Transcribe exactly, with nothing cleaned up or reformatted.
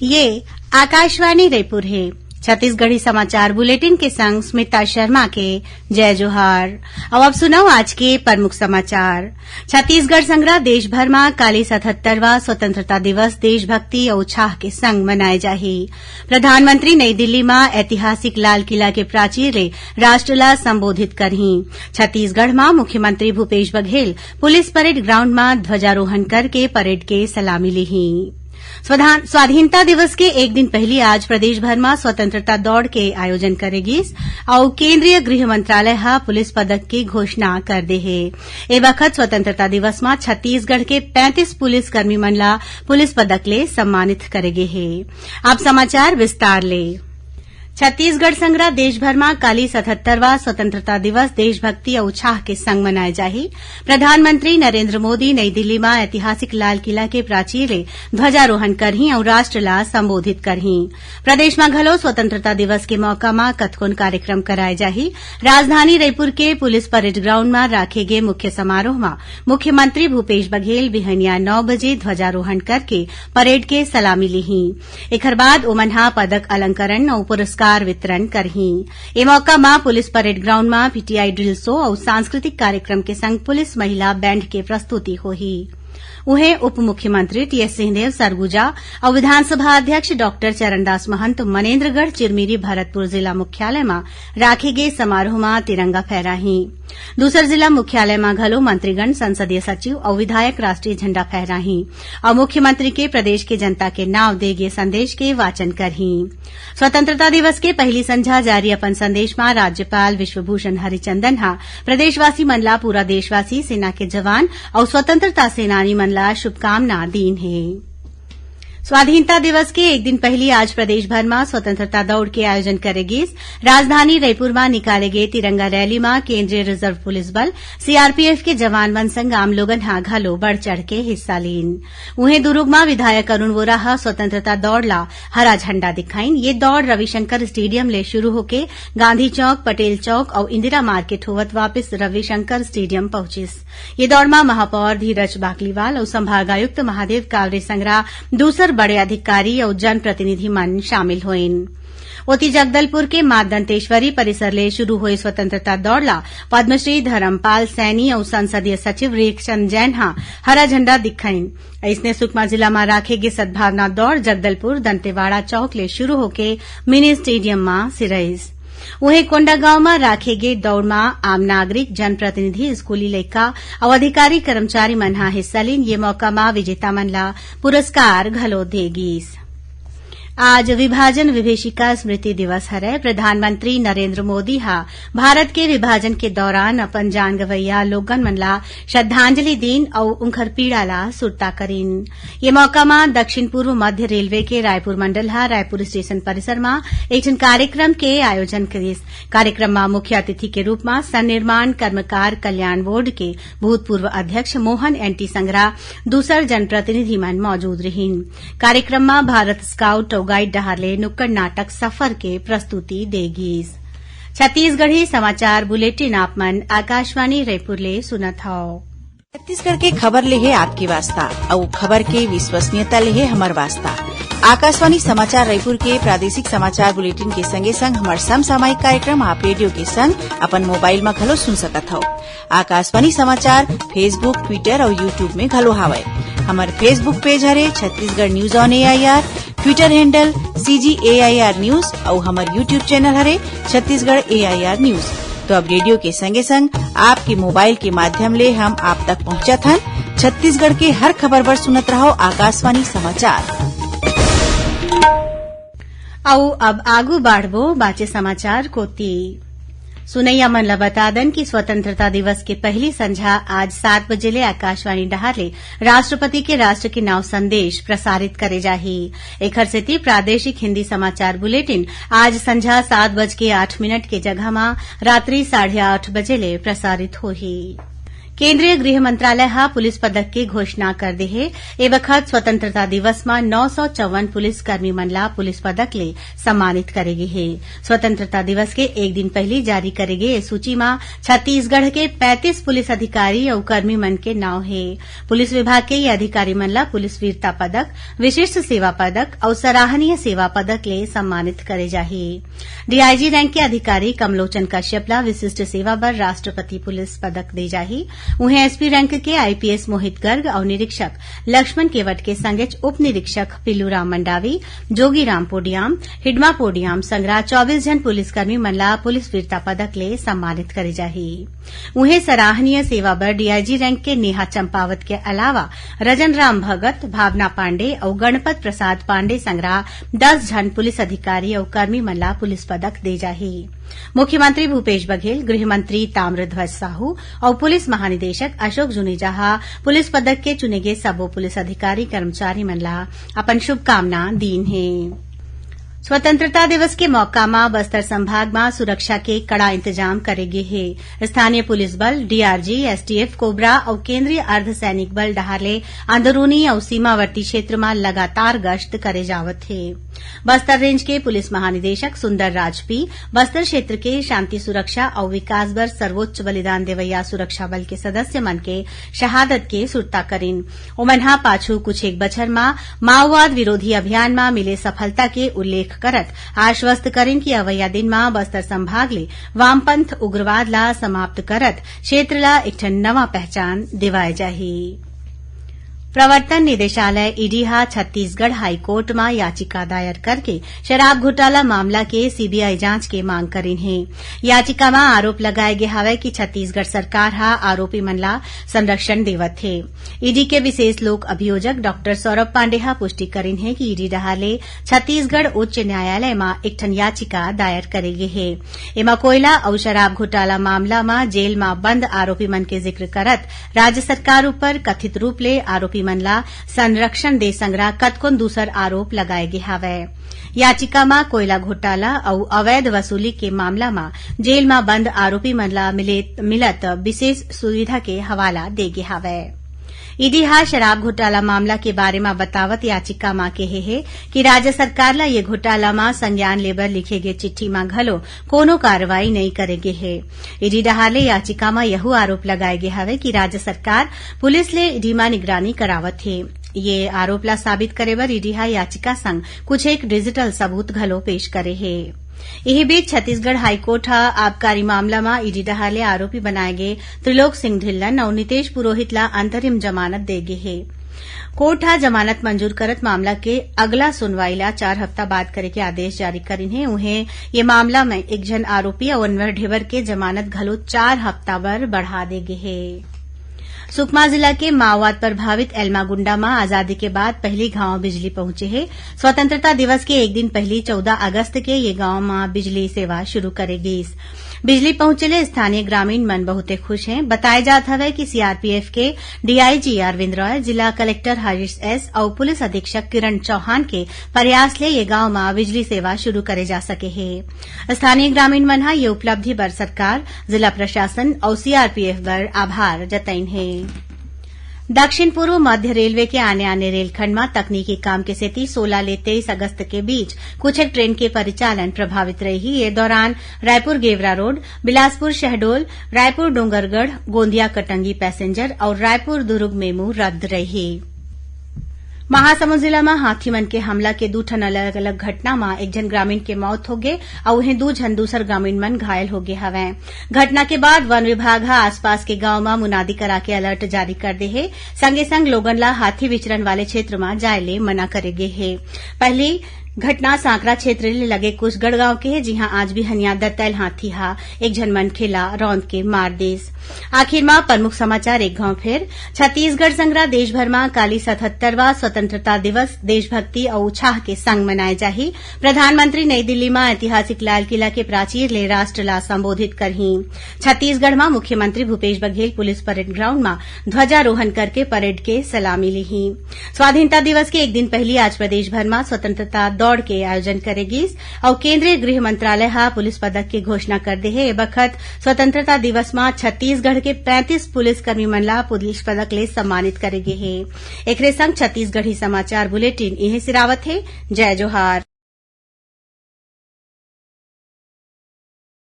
ये आकाशवाणी रायपुर हे। छत्तीसगढ़ी समाचार बुलेटिन के संग स्मिता शर्मा के जय जोहार। अउ अब सुनव आज के प्रमुख समाचार। छत्तीसगढ़ संघरा देश भर म काली सतहत्तरवां स्वतंत्रता दिवस देशभक्ति अउ उत्साह के संग मनाए जाही। प्रधानमंत्री नई दिल्ली म ऐतिहासिक लाल किला के प्राचीर ले राष्ट्र ला संबोधित करही। छत्तीसगढ़ म मुख्यमंत्री Bhupesh Baghel police parade ground म ध्वजारोहण करके परेड के सलामी लीही। स्वधान-, स्वाधीनता दिवस के एक दिन पहिली आज प्रदेश भर म स्वतंत्रता दौड़ के आयोजन करे गिस अउ केंद्रीय गृह मंत्रालय ह पुलिस पदक के घोषणा कर दे हे। ए बखत स्वतंत्रता दिवस म छत्तीसगढ़ के पैंतीस पुलिसकर्मी मन ला पुलिस पदक ले सम्मानित करे गे हे। अब समाचार विस्तार ले। छत्तीसगढ़ संघरा देश भर म काली सतहत्तरवां स्वतंत्रता दिवस देशभक्ति अउ उत्साह के संग मनाए जाही। प्रधानमंत्री नरेंद्र मोदी नई दिल्ली म ऐतिहासिक लाल किला के प्राचीर ले ध्वजारोहण करही अउ राष्ट्र ला संबोधित करही। प्रदेश म घलो स्वतंत्रता दिवस के मौका म कतकोन कार्यक्रम कराए जाही। राजधानी रायपुर के पुलिस परेड ग्राउंड म राखे गे मुख्य समारोह म मुख्यमंत्री भूपेश बघेल बिहनिया नौ बजे ध्वजारोहण करके परेड के सलामी लीही। एखर बाद ओमन ह पदक अलंकरण अउ पुरस्कार वितरण करही। ए मौका म पुलिस परेड ग्राउंड म पीटीआई ड्रिल शो अउ सांस्कृतिक कार्यक्रम के संग पुलिस महिला बैंड के प्रस्तुति होही। उहें, उप मुख्यमंत्री टीएस सिंहदेव सरगुजा अउ विधानसभा अध्यक्ष डॉक्टर चरणदास महंत मनेन्द्रगढ़ चिरमिरी भरतपुर जिला मुख्यालय म राखे गे समारोह म तिरंगा फहराही। दूसर जिला मुख्यालय म घलो मंत्रीगण, संसदीय सचिव अउ विधायक राष्ट्रीय झंडा फहराही अउ मुख्यमंत्री के प्रदेश के जनता के नाव दे गे संदेश के वाचन करही। स्वतंत्रता दिवस के पहिली संझा जारी अपन संदेश म राज्यपाल विश्वभूषण हरिचंदन ह प्रदेशवासी मन ला पूरा देशवासी, सेना के जवान अउ स्वतंत्रता सेनानी मन ला शुभकामना दीन हे। स्वाधीनता दिवस के एक दिन पहिली आज प्रदेश भर म स्वतंत्रता दौड़ के आयोजन करे गिस। राजधानी रायपुर म निकाले गे तिरंगा रैली म केंद्रीय रिजर्व पुलिस बल, सीआरपीएफ के जवान मन संग आम लोगन ह घलो बढ़ चढ़ के हिस्सा लीन। उहें, दुरूग म विधायक अरुण वोरा ह स्वतंत्रता दौड़ ला हरा झंडा दिखाइन। ये दौड़ रविशंकर स्टेडियम ले शुरू होके गांधी चौक, पटेल चौक अउ इंदिरा मार्केट होवत वापिस रविशंकर स्टेडियम पहुंचिस। ये दौड़ म महापौर धीरज बाकलीवाल अउ संभागायुक्त महादेव कावरे संघरा दूसर बड़े अधिकारी अउ जनप्रतिनिधि मन शामिल होइन। ओती, जगदलपुर के मां दंतेश्वरी परिसर ले शुरू होए स्वतंत्रता दौड़ ला पद्मश्री धर्मपाल सैनी अउ संसदीय सचिव रेखचंद जैन ह हरा झंडा दिखाइन। अइसने, सुकमा जिला म राखे गे सद्भावना दौड़ जगदलपुर दंतेवाड़ा चौक ले शुरू होके मिनी स्टेडियम म सिरइस। उहें, कोंडागांव म राखे गे दौड़ म आम नागरिक, जनप्रतिनिधि, स्कूली लइका अउ अधिकारी कर्मचारी मन ह हिस्सा लीन। ये मौका म विजेता मन ला पुरस्कार घलो दे गीस। आज विभाजन विभीषिका स्मृति दिवस हरय। प्रधानमंत्री नरेंद्र मोदी ह भारत के विभाजन के दौरान अपन जान गंवइया लोगन मन ला श्रद्धांजलि दीन अउ उंखर पीड़ा ला सुरता करीन। ये मौका म दक्षिण पूर्व मध्य रेलवे के रायपुर मंडल ह रायपुर स्टेशन परिसर म एक ठन कार्यक्रम के आयोजन करिस। कार्यक्रम म मुख्य अतिथि के रूप म सन्निर्माण कर्मकार कल्याण बोर्ड के भूतपूर्व अध्यक्ष मोहन एनटी संघरा दूसर जनप्रतिनिधि मन मौजूद रिहीन। कार्यक्रम म भारत स्काउट अउ गाइड डहार ले नुक्कड़ नाटक सफर के प्रस्तुति दे गीस। छत्तीसगढ़ी समाचार बुलेटिन आप मन आकाशवाणी रायपुर ले सुनत हव। छत्तीसगढ़ के खबर ले हे आपके वास्ता, अउ खबर के विश्वसनीयता ले हे हमर वास्ता। आकाशवाणी समाचार रायपुर के प्रादेशिक समाचार बुलेटिन के संगे संग हमर समसामयिक कार्यक्रम आप रेडियो के संग अपन मोबाइल म घलो सुन सकत हव। आकाशवाणी समाचार Facebook, Twitter अउ YouTube में घलो हावय। हमर Facebook पेज हरे Chhattisgarh news on AIR, Twitter handle CG AIR news अउ हमर YouTube चैनल हरे छत्तीसगढ़ एआईआर न्यूज। तो अब रेडियो के संगे संग आपके मोबाइल के माध्यम ले हम आप तक पहुंचत हन। छत्तीसगढ़ के हर खबर बर सुनत रहव आकाशवाणी समाचार। अउ अब आगू बाढ़बो बाचे समाचार कोती। सुनैया मन ल बता दन कि स्वतंत्रता दिवस के पहिली संझा आज सात बजे ले आकाशवाणी डहार ले राष्ट्रपति के राष्ट्र के नाव संदेश प्रसारित करे जाही। एखर सेती प्रादेशिक हिंदी समाचार बुलेटिन आज संझा सात बज के आठ मिनट के जगह म रात्रि साढ़े आठ बजे ले प्रसारित होही। केंद्रीय गृह मंत्रालय ह पुलिस पदक के घोषणा कर दे हे। ए बखत स्वतंत्रता दिवस म नौ सौ चौवन पुलिस कर्मी मन ला पुलिस पदक ले सम्मानित करे गे हे। स्वतंत्रता दिवस के एक दिन पहिली जारी करे गे ए सूची म छत्तीसगढ़ के पैंतीस पुलिस अधिकारी अउ कर्मी मन के नाव हे। पुलिस विभाग के ये अधिकारी मन ला पुलिस वीरता पदक, विशिष्ट सेवा पदक अउ सराहनीय सेवा पदक ले सम्मानित करे जाही। डीआईजी रैंक के अधिकारी कमलोचन कश्यप ला विशिष्ट सेवा बर राष्ट्रपति पुलिस पदक दे जाही। उहें, एसपी रैंक के आईपीएस मोहित गर्ग अउ निरीक्षक लक्ष्मण केवट के संगेच उप निरीक्षक पिल्लूराम मंडावी, जोगीराम पोडियाम, हिडमा पोडियाम संगरा चौबीस झन पुलिसकर्मी मन ला पुलिस वीरता पदक ले सम्मानित करे जाही। उहें, सराहनीय सेवा बर डीआईजी रैंक के नेहा चंपावत के अलावा रजन राम भगत, भावना पांडे अउ गणपत प्रसाद पांडे संगरा दस झन पुलिस अधिकारी अउ कर्मी मन ला पुलिस पदक दे जाही। मुख्यमंत्री भूपेश बघेल, गृह मंत्री ताम्रध्वज साहू अउ पुलिस महानिदेशक अशोक जुनेजा ह पुलिस पदक के चुने गे सबो पुलिस अधिकारी कर्मचारी मन ला अपन शुभकामना दीन हे। स्वतंत्रता दिवस के मौका म बस्तर संभाग म सुरक्षा के कड़ा इंतजाम करे गे हे। स्थानीय पुलिस बल, डीआरजी, एसटीएफ, कोबरा अउ केंद्रीय अर्धसैनिक बल डहार ले अंदरूनी अउ सीमावर्ती क्षेत्र म लगातार गश्त करे जावत हे। बस्तर रेंज के पुलिस महानिदेशक सुंदर राज पी बस्तर क्षेत्र के शांति सुरक्षा अउ विकास बर सर्वोच्च बलिदान देवैया सुरक्षा बल के सदस्य मन के शहादत के सुरता करिन। ओमन ह पाछू कुछ एक बछर म माओवाद विरोधी अभियान म मिले सफलता के उल्लेख करत आश्वस्त करिन कि अवइया दिन म बस्तर संभाग ले वामपंथ उग्रवाद ला समाप्त करत क्षेत्र ला एक ठन नवा पहचान दिवाए जाही। प्रवर्तन निदेशालय ईडी ह छत्तीसगढ़ हाईकोर्ट म याचिका दायर करके शराब घोटाला मामला के सीबीआई जांच के मांग करिन हे। याचिका म आरोप लगाए गे हवय कि छत्तीसगढ़ सरकार ह आरोपी मन ला संरक्षण देवत हे। ईडी के विशेष लोक अभियोजक डॉक्टर सौरभ पांडे ह पुष्टि करिन हे कि ईडी डहार ले छत्तीसगढ़ उच्च न्यायालय म एक ठन याचिका दायर करे गे हे। एमा कोयला अउ शराब घोटाला मामला म जेल म बंद आरोपी मन के जिक्र करत राज्य सरकार ऊपर कथित रूप ले आरोपी मन ला संरक्षण दे संगरा कतकोन दूसर आरोप लगाए गे हावय। याचिका म कोयला घोटाला अउ अवैध वसूली के मामला म जेल म बंद आरोपी मन ला मिले, मिलत विशेष सुविधा के हवाला दे गे हावय। ईडी ह शराब घोटाला मामला के बारे म बतावत याचिका म केहे हे कि राज्य सरकार ल ये घोटाला म संज्ञान लेबर लिखे गे चिट्ठी म घलो कोनो कार्रवाई नइ करे गे हे। ईडी डहार ले याचिका म यहू आरोप लगाए गे हवय कि राज्य सरकार पुलिस ले ईडी म निगरानी करावत हे। ये आरोप ल साबित करे बर ईडी ह याचिका संग कुछ एक डिजिटल सबूत घलो पेश करे हे। इही बीच, छत्तीसगढ़ हाईकोर्ट ह आबकारी मामला म ईडी डहार ले आरोपी बनाए गे त्रिलोक सिंह ढिल्लन अउ नितेश पुरोहित ला अंतरिम जमानत दे गे हे। कोर्ट ह जमानत मंजूर करत मामला के अगला सुनवाई ला चार हफ्ता बाद करे के आदेश जारी करिन हे। उहें, ये मामला म एक झन आरोपी अउ अनवर ढेबर के जमानत घलो चार हफ्ता बर बढ़ा दे गे हे। सुकमा जिला के माओवाद प्रभावित एलमागुंडा म आजादी के बाद पहिली घांव बिजली पहुंचे हे। स्वतंत्रता दिवस के एक दिन पहिली चौदह अगस्त के ये गांव म बिजली सेवा शुरू करे गीस। बिजली पहुंचे ले स्थानीय ग्रामीण मन बहुते खुश हें। बताए जात हवय कि सीआरपीएफ के डीआईजी अरविंद रॉय, जिला कलेक्टर हरीश एस अउ पुलिस अधीक्षक किरण चौहान के प्रयास ले ये गांव म बिजली सेवा शुरू करे जा सके हे। स्थानीय ग्रामीण मन ह ये उपलब्धि बर सरकार, जिला प्रशासन अउ सीआरपीएफ बर आभार जतइन हे। दक्षिण पूर्व मध्य रेलवे के आने-आने रेलखंड म तकनीकी काम के सेती सोला ले तेईस अगस्त के बीच कुछ एक ट्रेन के परिचालन प्रभावित रही। ये दौरान रायपुर गेवरा रोड, बिलासपुर शहडोल, रायपुर डोंगरगढ़, गोंदिया कटंगी पैसेंजर अउ रायपुर दुर्ग मेमू रद्द रही। महासमुंद जिला म हाथी मन के हमला के दू ठन अलग-अलग घटना म एक झन ग्रामीण के मौत होगे अउ उहें दू झन दूसर ग्रामीण मन घायल होगे हवंय। घटना के बाद वन विभाग ह आसपास के गांव म मुनादी करा के अलर्ट जारी कर दे हे। संगे संग लोगन ला हाथी विचरण वाले क्षेत्र म जाय ले मना करे गे हे। पहली घटना सांकरा क्षेत्र ले लगे कुशगढ़ गांव के हे, जिहां आज बिहनिया दतैल हाथी ह एक झन मनखे ला रौंद के मार दिस। आखिर म प्रमुख समाचार एक घांव फेर। छत्तीसगढ़ संगरा देश भर म काली सतहत्तरवां स्वतंत्रता दिवस देशभक्ति अउ उछाह के संग मनाए जाही। प्रधानमंत्री नई दिल्ली म ऐतिहासिक लाल किला के प्राचीर ले राष्ट्र ला संबोधित करही। छत्तीसगढ़ म मुख्यमंत्री Bhupesh Baghel police parade ground म ध्वजारोहण करके परेड के सलामी लीही। स्वाधीनता दिवस के एक दिन पहिली आज प्रदेश भर म स्वतंत्रता दौड़ के आयोजन करे गिस। अउ केंद्रीय गृह मंत्रालय ह पुलिस पदक के घोषणा कर दे हे। ए बखत स्वतंत्रता दिवस म छत्तीसगढ़ के पैंतीस पुलिसकर्मी मन ला पुलिस पदक ले सम्मानित करे गे हे। एकरे संग छत्तीसगढ़ी समाचार बुलेटिन इहें सिरावत हे। जय जोहार।